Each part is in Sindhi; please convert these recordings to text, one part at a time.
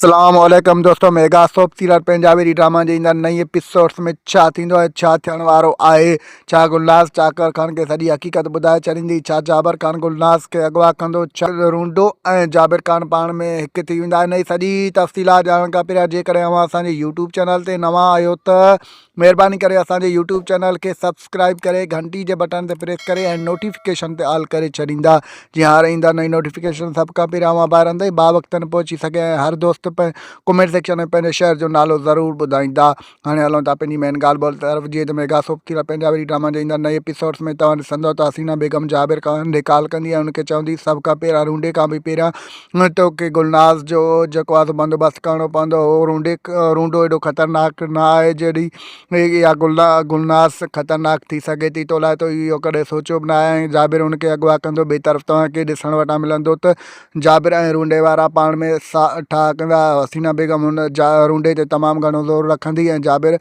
اسلام عليڪم دوستو mega soap serial Punjabi drama جي ايندڙ نئين ايپيسوڊس ۾ ڇا ٿيندو ۽ ڇا ٿيڻ وارو آهي ڇا گلناز چاڪر خان کي سڄي حقيقت ٻڌائي ڇڏيندي ڇا جابر خان گلناز کي اغوا ڪندو ڇا رونڊو ۽ جابر خان پاڻ ۾ هڪ ٿي ويندا انهي سڄي تفصيلات ڄاڻڻ کان پهريان جيڪڏهن اوهان اسان جي يوٽيوب چينل تي نوان آهيو ته مهرباني ڪري اسان جي يوٽيوب چينل کي سبسڪرائب ڪري گهنٽي جي بٽڻ تي پريس ڪري ۽ نوٽيفڪيشن تي آل ڪري ڇڏيندا جيئن هر ايندڙ نئين نوٽيفڪيشن سڀ کان پهريان اوهان ڀائرن تائين باوقتن پهچي سگهي ۽ هر دوست ڪمينٽ سيڪشن ۾ پنهنجي شهر جو نالو ضرور ٻڌائيندا هاڻي هلون ٿا پنهنجي مين ڳالهه ٻولهه طرف جيئن ته ميگا سوپ ٿي پنهنجا وري ڊراما جي ايندڙ نئين ايپيسوڊس ۾ توهان ڏسندو ته حسينا بيگم جابر خان ڏي ڪال ڪندي ۽ ان کي چوندي سڀ کان پهريان رونڊي کان به پهريان توکي گلناز جو جيڪو آهي سو بندوبست ڪرڻو پوندو هو رونڊي رونڊو ايڏو خطرناڪ نه آهي جيڏي اها گلناز خطرناڪ ٿي سگهي ٿي تو لاء تو اهو ڪڏهن سوچيو به نه آهي ۽ جابر ان کي اغوا ڪندو ٻئي طرف توهان کي ڏسڻ وٽان ملندو ته جابر ۽ رونڊي وارا پاڻ ۾ ٺاهه ڪندا حسينا بيگم هن رونڊي تي تمام گهڻو زور رکندي ۽ جابر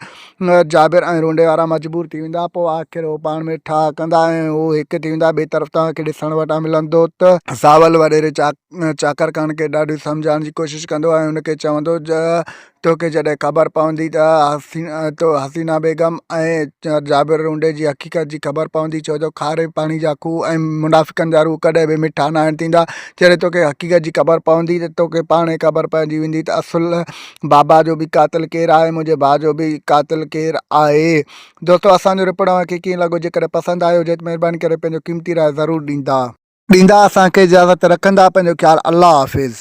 جابر ۽ رونڊي وارا مجبور ٿي ويندا پوء آخر هو پاڻ ۾ ٺاهه ڪندا ۽ هو هڪ ٿي ويندا ٻئي طرف توهان کي ڏسڻ وٽان ملندو ته ساول وڏيري چاڪر خان کي ڏاڍي سمجهائڻ جي ڪوشش ڪندو ۽ هن کي چوندو توکي جڏهن خبر پوندي ته حسينا بيگم ۽ جابر رونڊي جي حقيقت جي خبر پوندي ڇو جو کاري پاڻي جا کوهه ۽ منافقن جا روح ڪڏهن به مٺا ناهن ٿيندا جڏهن توکي حقيقت جي خبر پوندي ته توکي پاڻ ئي خبر پئجي ويندي ته اصل بابا جو به قاتل ڪير آهي منهنجي ڀاء جو به قاتل ڪير آهي دوستو اسان جو رپورٽ اوهان کي ڪيئن لڳو جيڪڏهن پسند آيو هجي ته مهرباني ڪري پنهنجو قيمتي راء ضرور ڏيندا. ڏيندا اسان کي اجازت رکندا پنهنجو خيال الله حافظ.